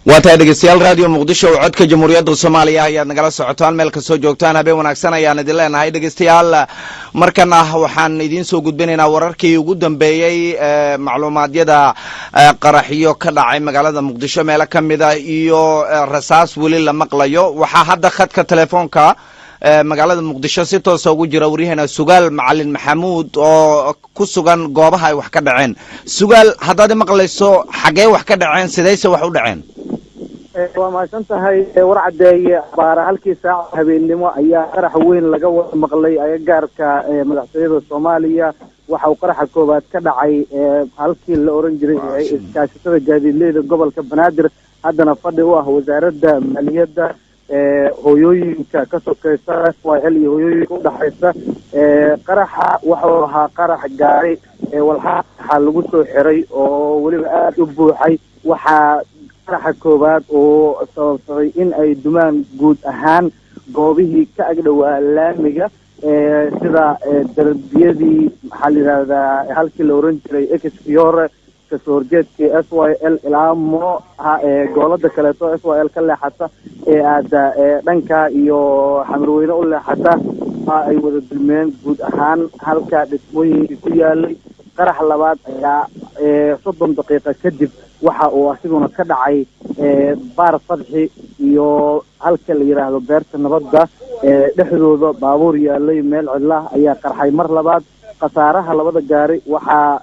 Waa tahay, dhegeystayaal. Radio Muqdisho oo codka Jamhuuriyadda Soomaaliya ayaad nagala socotaan. Meel kastoo joogtaan, habeen wanaagsan ayaan idin leenahay, dhegeystayaal. Markana waxaan idiin soo gudbinaynaa wararkii ugu dambeeyey, macluumaadyada qaraxyo ka dhacay magaalada Muqdisho meelo ka mida iyo rasaas weli la maqlayo. Waxaa hadda khadka telefoonka magaalada Muqdisho si toosa ugu jira waryaheena Sugaal Macalin Maxamuud oo ku sugan goobaha ay wax ka dhaceen. Sugaal, haddaad maqlayso, xaggee wax ka dhaceen? Sidayse wax u dhaceen? Waa mahadsan tahay, war caddeeye. Baara halkii saaca habeennimo ayaa qarax weyn laga wada maqlay agagaarka madaxtooyada Soomaaliya. Waxa uu qaraxa koowaad ka dhacay halkii la oran jiray Iskaashatada Gaadiidleyda Gobolka Banaadir, haddana fadhi u ah Wasaaradda Maaliyadda, hooyooyinka ka sokeysa SYL iyo hooyooyinka udhaxaysa. Qaraxa wuxuu ahaa qarax gaari walxaxa lagu soo xiray oo weliba aada u buuxay. Waxaa qaraxa koowaad uu sababsaday in ay dumaan guud ahaan goobihii ka agdhowaa laamiga, sida darbiyadii, maxaa la yidhahdaa, halkii la oran jiray Exfiore, kasoo horjeedkii SYL, ilaa Muno, goolada kaleeto SYL ka leexata ee aada dhanka iyo Xamarweyne u leexata. Waxa ay wada dulmeen guud ahaan halka dhismooyinkii ku yaalay. Qarax labaad ayaa 30 daqiiqa kadib waxa uu asiguna ka dhacay Baar Fadxi iyo halka la yidhaahdo Beerta Nabadda dhexdooda. Baabuur yaalay meel cidlah ayaa qarxay mar labaad. Khasaaraha labada gaari waxaa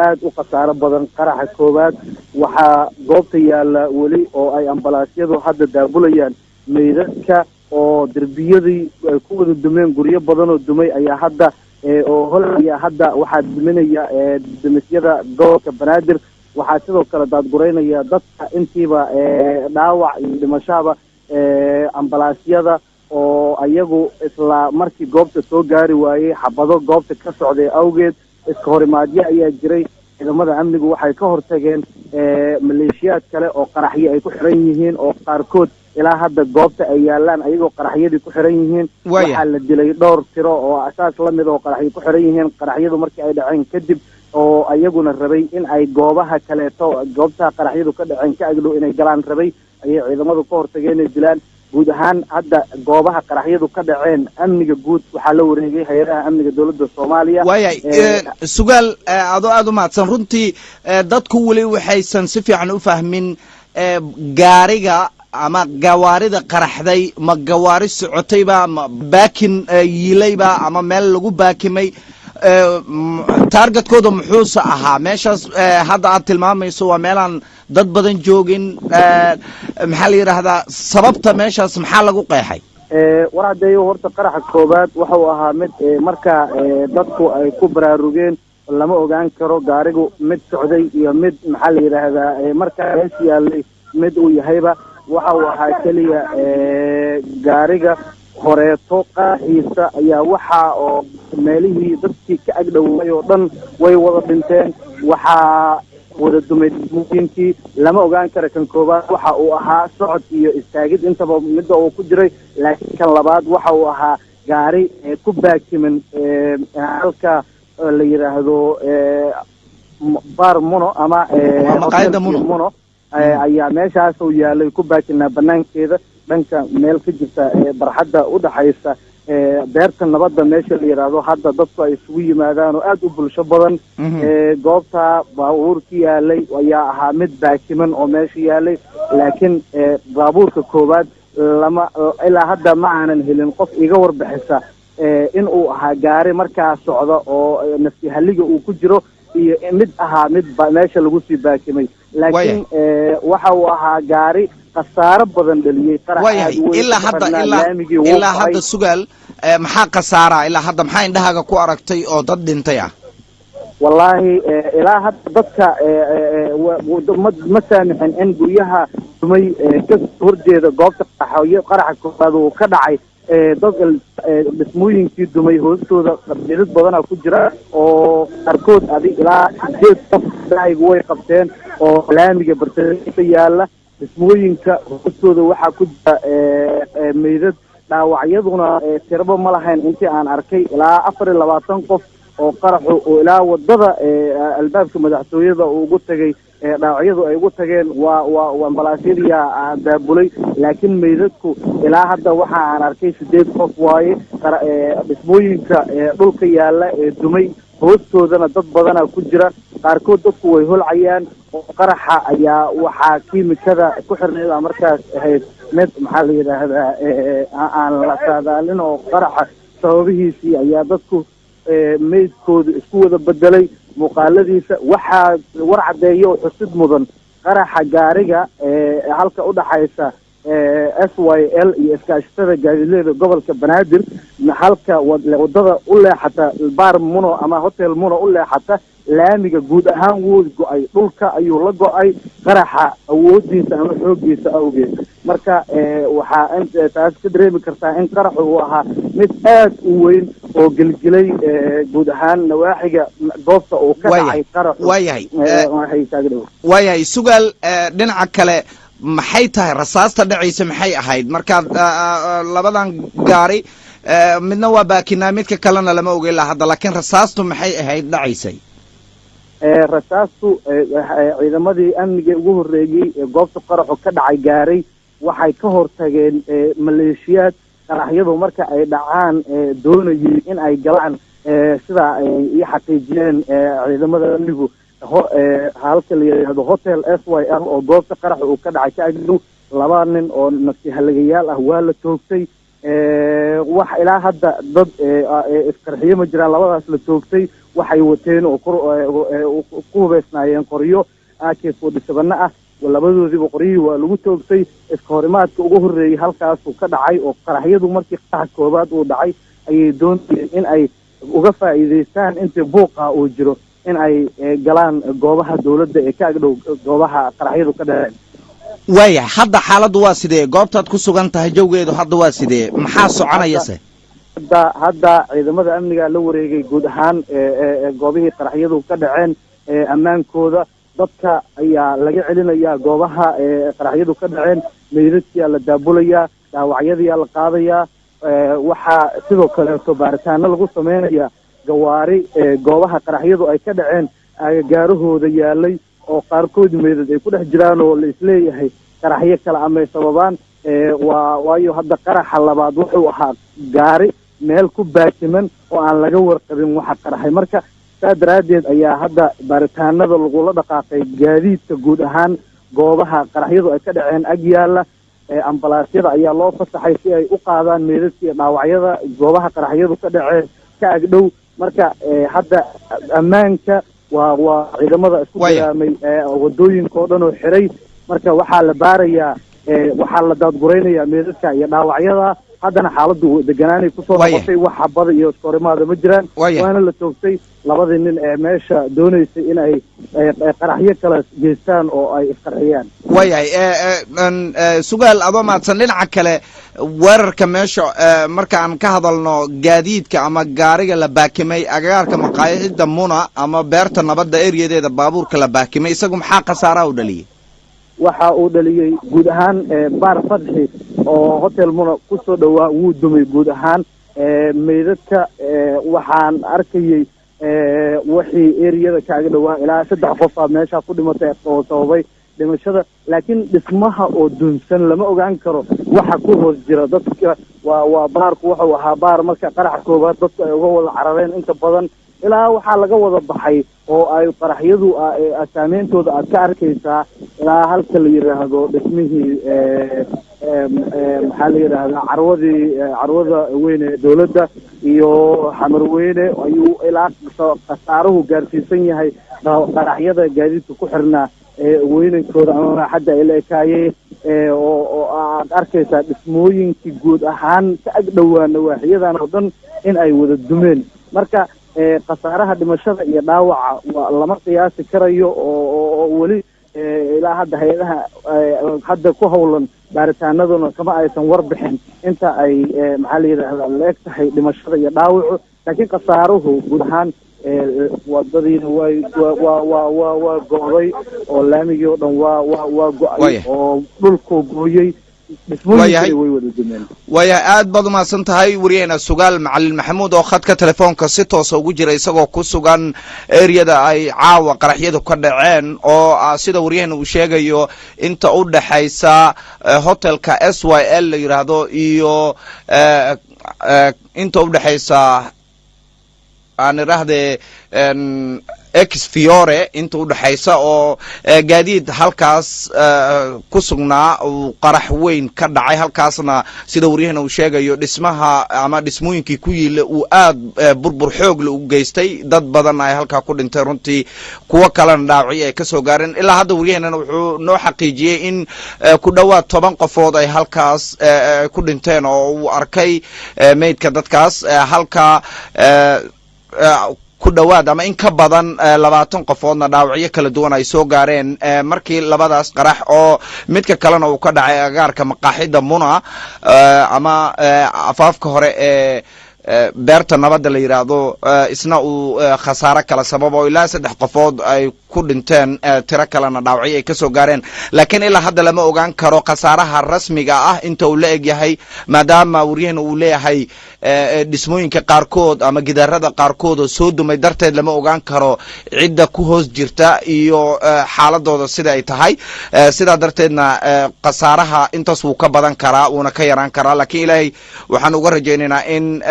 aada u khasaaro badan qaraxa koowaad. Waxaa goobta yaalla weli oo ay ambalaasyadu hadda daabulayaan meydadka oo derbiyadii ay ku wada dumeen. Guryo badan oo dumay ayaa hadda oo holaya hadda waxaa duminaya demisyada gobolka Banaadir. Waxaa sidoo kale daadguraynaya dadka intiiba dhaawac iyo dhimashaba ambalaasyada, oo ayagu isla markii goobta soo gaari waayey xabado goobta ka socday awgeed. Iska horimaadyo ayaa jiray. Ciidamada amnigu waxay ka hortageen maleeshiyaad kale oo qaraxyo ay ku xiran yihiin, oo qaarkood ilaa hadda goobta ay yaalaan ayagoo qaraxyadii ku xiran yihiin. Waxaa la dilay dhowr tiro oo asaas la mid oo qaraxyo ku xiran yihiin, qaraxyadu markii ay dhaceen kadib, oo ayaguna rabay in ay goobaha kaleeto, goobtaha qaraxyadu ka dhaceen ka agdhow inay galaan rabay, ayay ciidamadu ka hortageen inay dilaan. Guud ahaan hadda goobaha qaraxyadu ka dhaceen amniga guud waxaa la wareegay hay-adaha amniga dowladda Soomaaliya. Waayahay, Sugaal, adoo aada u mahadsan. Runtii dadku weli waxaysan si fiican u fahmin gaariga ama gawaarida qaraxday. Ma gawaari socotayba, ma baakin yiilayba, ama meel lagu baakimay? Targetkooda muxuuse ahaa meeshaas hadda aad tilmaamayso? Waa meelaan dad badan joogin. Maxaa la yidhaahdaa, sababta meeshaas maxaa lagu qeexay? War caddeeyo, horta qaraxa koowaad wuxuu ahaa mid marka dadku ay ku baraarugeen. Lama ogaan karo gaarigu mid socday iyo mid, maxaa la yidhaahdaa, markaa meesha yaalay mid uu yahayba. Waxa uu ahaa keliya gaariga horeeto qaraxiisa ayaa waxa oo meelihii dadkii ka agdhowaay oo dhan way wada dhinteen, waxaa wada dumay dhismooyinkii. Lama ogaan karo kan koowaad waxa uu ahaa socod iyo istaagid intaba midda uu ku jiray, laakiin kan labaad waxa uu ahaa gaari ku baakiman halka la yidhaahdo Bar Muno ama maqaayadda Muno. Muno ayaa meeshaas uu yaalay, ku baakinaa banaankeeda, dhanka meel ka jirta barxadda udhaxaysa Beerta Nabadda, meesha la yidhaahdo hadda dadku ay isugu yimaadaan oo aada u bulsho badan. Goobta baabuurki yaalay ayaa ahaa mid baakiman oo meesha yaalay, laakiin baabuurka koowaad lama ilaa hadda ma aanan helin qof iga warbixisa in uu ahaa gaari markaa socda oo nafti halliga uu ku jiro iyo mid ahaa mid meesha lagu sii baakimay. Laakiin waxa uu ahaa gaari khasaaro badan dhaliyey, qarax Waayahay. aad u weyn Ilaa ku hadda xirnaa ilaa laamigii wuu ilaa furay. Hadda, Sugaal, maxaa khasaara? Ilaa hadda maxaa indhahaaga ku aragtay oo dad dhintay ah? Wallaahi, ilaa hadda dadka ma saamixin in guryaha dumay ka horjeeda goobta qaraxyo qaraxa koowaad uu ka dhacay. Dad dhismooyinkii dumay hoostooda jidad badana ku jira, oo qaarkood adig ilaa sideed qof daayigu way qabteen oo laamiga bartamihiisa yaala. Dhismooyinka hoostooda waxaa ku jira meydad. Dhaawacyaduna tiraba ma lahayn intii aan arkay, ilaa 24 qof oo qaraxu oo ilaa wadada albaabka madaxtooyada uu ugu tegay. Dhaawacyadu ay ugu tageen waa ambalaasyadiyaa daabulay, laakiin meydadku ilaa hadda waxa aan arkay 8 qof waaye. Dhismooyinka dhulka yaala ee dumay hoostoodana dad badana ku jira, qaarkood dadku way holcayaan oo qaraxa ayaa waxaa kiimikada ku xirneyd a markaas ahayd mid maxaa la yidhaahdaa aan la saadaalin, oo qaraxa sababihiisii ayaa dadku meydkoodu isku wada bedelay muuqaaladiisa. Waxaa war caddeeya oo xusid mudan qaraxa gaariga halka udhaxaysa SYL iyo iskaashatada gaadiidleyda gobolka Banaadir, halka wadada u leexata Baar Muno ama Hotel Muno u leexata, laamiga guud ahaan wuu go-ay, dhulka ayuu la go-ay qaraxa awoodiisa ama xooggiisa awgeed. Marka waxaa taas ka dareemi kartaa in qaraxu uu ahaa mid aad u weyn oo gelgelay guud ahaan nawaaxiga goobta uu ka dhacay qaraxu. Waayahay, waayahay Sugaal. Dhinaca kale, maxay tahay rasaasta dhacaysa? Maxay ahayd markaad labadan gaari, midna waa baakinaa, midka kalena lama ogeyn ilaa hadda, laakiin rasaastu maxay ahayd dhacaysay? Rasaastu ciidamadii amniga ugu horreeyey ee goobta qaraxu ka dhacay gaaray waxay ka hortageen maleeshiyaad qaraxyadu marka ay dhacaan doonayay in ay galaan, sida ay ii xaqiijiyeen ciidamada amnigu, halka la yidhaahdo Hotel SYL oo goobta qaraxa uu ka dhacay ka agdhow. Laba nin oo nafti halagayaal ah waa la toogtay. Wax ilaa hadda dad isqarxiyo ma jiraan. Labadaas la toogtay waxay wateen oo ku hubeysnaayeen qoryo AK-47 ah. Labadoodiiba qoryihii waa lagu toogtay. Iska horimaadka ugu horreeyey halkaasuu ka dhacay, oo qaraxyadu markii qaraxa koobaad uu dhacay ayay doonayeen in ay uga faa'iidaystaan intii buuqa uu jiro in ay galaan goobaha dawladda ee ka agdhow goobaha qaraxyadu ka dhaceen. Waayahay, hadda xaaladdu waa sidee? Goobtaad ku sugan tahay jawgeedu hadda waa sidee? Maxaa soconayase? Hadda ciidamada amniga la wareegay guud ahaan goobihii qaraxyadu ka dhaceen ammaankooda. Dadka ayaa laga celinayaa goobaha qaraxyadu ka dhaceen, meydadkiyaa la daabulayaa, dhaawacyadiyaa la qaadayaa. Waxaa sidoo kaleeto baaritaano lagu sameynayaa gawaari goobaha qaraxyadu ay ka dhaceen agagaarahooda yaalay oo qaarkood meydad ay ku dhex jiraan oo la isleeyahay qaraxyo kale amay sababaan. Waa waayo, hadda qaraxa labaad wuxuu ahaa gaari meel ku baakiman oo aan laga warqabin waxa qaraxay. Marka saa daraaddeed ayaa hadda baaritaanada lagula dhaqaaqay gaadiidka guud ahaan goobaha qaraxyadu ay ka dhaceen ag yaalla. Ambalaasyada ayaa loo fasaxay si ay u qaadaan meydadka iyo dhaawacyada goobaha qaraxyadu ka dhaceen ka agdhow. Marka hadda ammaanka waa ciidamada isku diraamay wadooyinka oo dhan oo xiray. Marka waxaa la baarayaa, waxaa la daadguraynayaa meydadka iyo dhaawacyada. Haddana xaaladdu deganaanay kusoo noqotay, wax xabada iyo iskahorimaada ma jiraan, waana la toogtay labadii nin ee meesha doonaysay in ay qaraxyo kala geystaan oo ay isqarxiyaan. Waayahay Sugaal, adoo mahadsan. Dhinaca kale, weerarka meesha marka aan ka hadalno, gaadiidka ama gaariga la baakimay agagaarka maqaayixida Muna ama beerta nabadda eryadeeda, baabuurka la baakimay isagu maxaa khasaaraha u dhaliyey? Waxa uu dhaliyey guud ahaan Baar Fadxi oo Hotel Muna kusoo dhowaa wuu dumay guud ahaan. Meydadka waxaan arkayey wixii eriyada kaaga dhowaa, ilaa 3 qof aa meeshaa ku dhimatay oo sababay dhimashada, laakiin dhismaha oo dunsan lama ogaan karo waxa ku hoos jira dadka. Waa baarku wuxuu ahaa baar marka qaraxa koowaad dadku ay uga wada carareen inta badan, ilaa waxaa laga wada baxay oo ay qaraxyadu saameyntooda aad ka arkaysaa ilaa halka la yidhaahdo dhismihii, maxaa la yidhaahdaa, carwadii, carwada weyn ee dawladda iyo Xamarweyne ayuu ilaa khasaaruhu gaarsiisan yahay qaraxyada gaadiidka ku xirnaa weynankooda ama raaxadda ay la ekaayeen, oo aad arkaysaa dhismooyinkii guud ahaan ka ag dhowaa nawaaxiyadan oo dhan in ay wada dumeen. Marka khasaaraha dhimashada iyo dhaawaca waa lama qiyaasi karayo, oo weli ilaa hadda hay-adaha hadda ku hawlan baaritaanaduna kama aysan warbixin inta ay, maxaa la yidhahdaa, la eg tahay dhimashada iyo dhaawacu, laakiin khasaaruhu guud ahaan wadadiina way waa waa waa waa go'day oo laamigii oo dhan waa go-ay oo dhulkuu gooyey. Dhismooyinkana way wada dumeen. Waayahay, aad baad umahadsan tahay wariyaheena Sugaal Macalin Maxamuud oo khadka telefoonka si toosa ugu jira, isagoo ku sugan eriyada ay caawa qaraxyadu ka dhaceen, oo sida waryaheena uu sheegayo inta u dhexaysa hotelka SYL la yidhaahdo iyo inta u dhexaysa, aan idhaahdee, Ex Fiore inta udhexaysa, oo gaadiid halkaas ku sugnaa uu qarax weyn ka dhacay. Halkaasna, sida waryahana uu sheegayo, dhismaha ama dhismooyinkii ku yiila uu aad burbur xoogle u geystay, dad badan ay halkaa ku dhintay runtii, kuwo kalena dhaawacyo ay kasoo gaareen. Ilaa hadda waryahanana wuxuu noo xaqiijiyey in ku dhowaad 10 qofood ay halkaas ku dhinteen, oo uu arkay meydka dadkaas halka, ku dhowaad ama in ka badan 20 qofoodna dhaawacyo kala duwan ay soo gaareen markii labadaas qarax, oo midka kalena uu ka dhacay agaarka maqaaxida Muna ama afaafka hore ee Beerta Nabadda la yidhaahdo, isna uu khasaare kala sababo, ilaa saddex qofood ay ku dhinteen, tiro kalena dhaawacyo ay kasoo gaareen. Laakiin ilaa hadda lama ogaan karo khasaaraha rasmiga ah inta uu la eg yahay, maadaama waryahana uu leeyahay dhismooyinka qaarkood ama gidaarada qaarkood oo soo dumay darteed lama ogaan karo cidda ku hoos jirta iyo xaaladooda sida ay tahay. Sidaa darteedna khasaaraha intaas wuu ka badan karaa, wuuna ka yaraan karaa. Laakiin Ilaahay waxaan uga rajaynaynaa in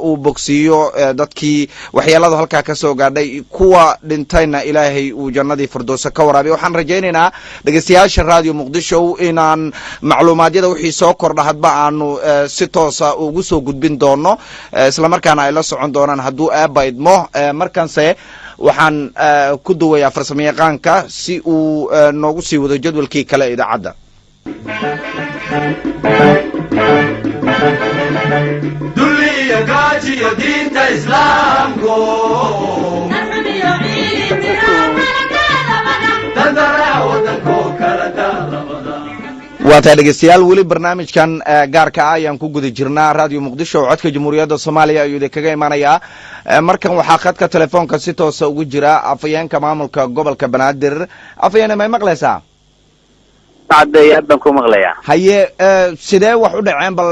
uu bogsiiyo dadkii waxyeeladu halkaa ka soo gaadhay, kuwa dhintayna Ilaahay uu jannadii Firdowsa ka waraabiyo. Waxaan rajaynaynaa dhegeystayaasha Radio Muqdisho inaan macluumaadyada wixii soo kordha hadba aanu si toosa ugu soo gudbin doono, islamarkaana ay la socon doonaan hadduu Eebbe idmo. Markanse waxaan ku duwayaa farsamayaqaanka si uu noogu sii wado jadwalkii kale idaacadda. Dulliyo gaajiyo diinta Islaamku dandaraa waddankoo kala daalamada. Waa tahay dhegeystayaal, weli barnaamijkan gaarka ah ayaan ku guda jirnaa. Radio Muqdisho oo codka Jamhuuriyadda Soomaaliya ayuu idinkaga imanayaa. Markan waxaa khadka telefoonka si toosa ugu jira afhayeenka maamulka gobolka Banaadir. Afhayeene, may maqlaysaa? Caddeey, aad baan ku maqlayaa. Haye, sidee wax u dhaceen? Bal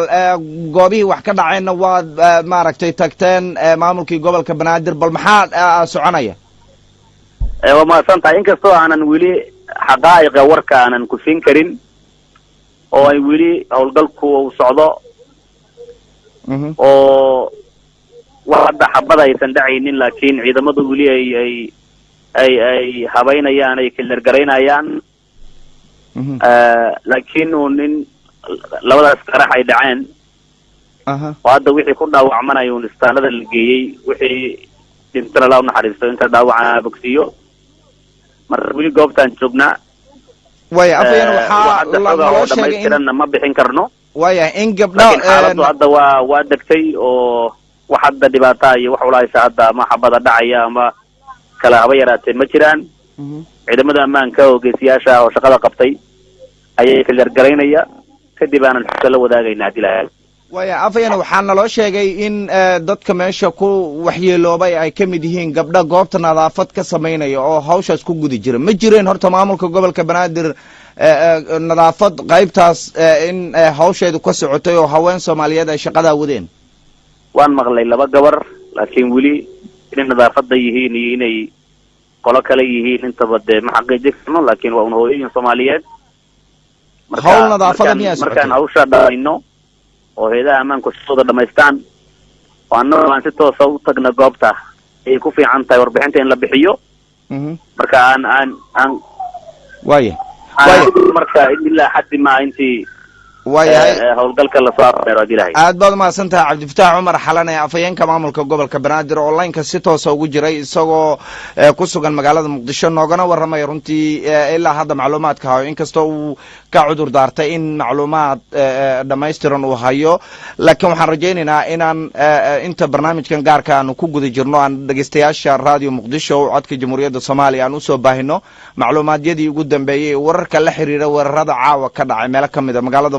goobihii wax ka dhaceenna waad maaragtay tagteen, maamulkii gobolka Banaadir, bal maxaa soconaya? Waa mahadsan tahay. Inkastoo aanan weli xaqaa'iqa warka aanan ku siin karin oo ay weli howlgalku uu socdo oo wax hadda xabada aysan dhacaynin, laakiin ciidamadu weli ay habaynayaan, ay clear garaynayaan, laakiin uun in labadaas qarax ay dhaceen oo hadda wixii ku dhaawacmanay uun isbitaalada la geeyey, wixii dhintana la unaxariisto, inta dhaawacana bogsiiyo. Marka weli goobtaan joognaa. Waya afhayeen, waxaa hadda xoga oo naloo sheegay in dhamaystiranna ma bixin karno. Waya in gabdho Laakiin xaaladdu hadda waa degtay, oo wax hadda dhibaataa iyo wax walaaysa hadda ama xabada dhacaya ama kala haba yaraatee ma jiraan. Ciidamada ammaanka oo geesiyaasha ah oo shaqada qabtay ayay clear garaynaya, kadib aanan xogta la wadaagayna haddii la Waya afhayeen, waxaa naloo sheegay in dadka meesha ku waxyeeloobay ay ka mid yihiin gabdho goobta nadaafad ka samaynaya oo hawshaas ku guda jira. Ma jireen horta maamulka gobolka Banaadir nadaafad qaybtaas in hawsheedu ka socotay oo haween Soomaaliyeed ay shaqadaa wadeen? Waan maqlay laba gabar, laakiin weli inay nadaafada yihiin iyo inay qolo kale yihiin intaba dee ma xaqiijin karno, laakiin waa un hooyooyin Soomaaliyeed. Hawl nadaafada miyaa socotay? Markaan hawsha dhamayno oo hay'adaha ammaanku shaqadooda dhamaystaan oo annagu aan si toosa u tagna goobta, ayay ku fiican tahay warbixinta in la bixiyo. Marka aan Waaya. aan Waaya. marka ilaa xaddi maa intii Waayahay. Howlgalka lasoo afmeero haddii Ilahay. Aad baad umahadsan tahay Cabdifataax Cumar Xalane, afhayeenka maamulka gobolka Banaadir oo line-ka si toosa ugu jiray isagoo ku sugan magaalada Muqdisho, noogana warramaya runtii ilaa hadda macluumaadka hayo, inkastoo uu ka cudur daartay in macluumaad dhammaystiran uu hayo. Laakiin waxaan rajaynaynaa inaan inta barnaamijkan gaarka aanu ku guda jirno aan dhegeystayaasha Radio Muqdisho, codka Jamhuuriyadda Soomaaliya, aan usoo baahino macluumaadyadii ugu dambeeyey ee wararka la xiriira weerarada caawa ka dhacay meelo ka mid a magaalada.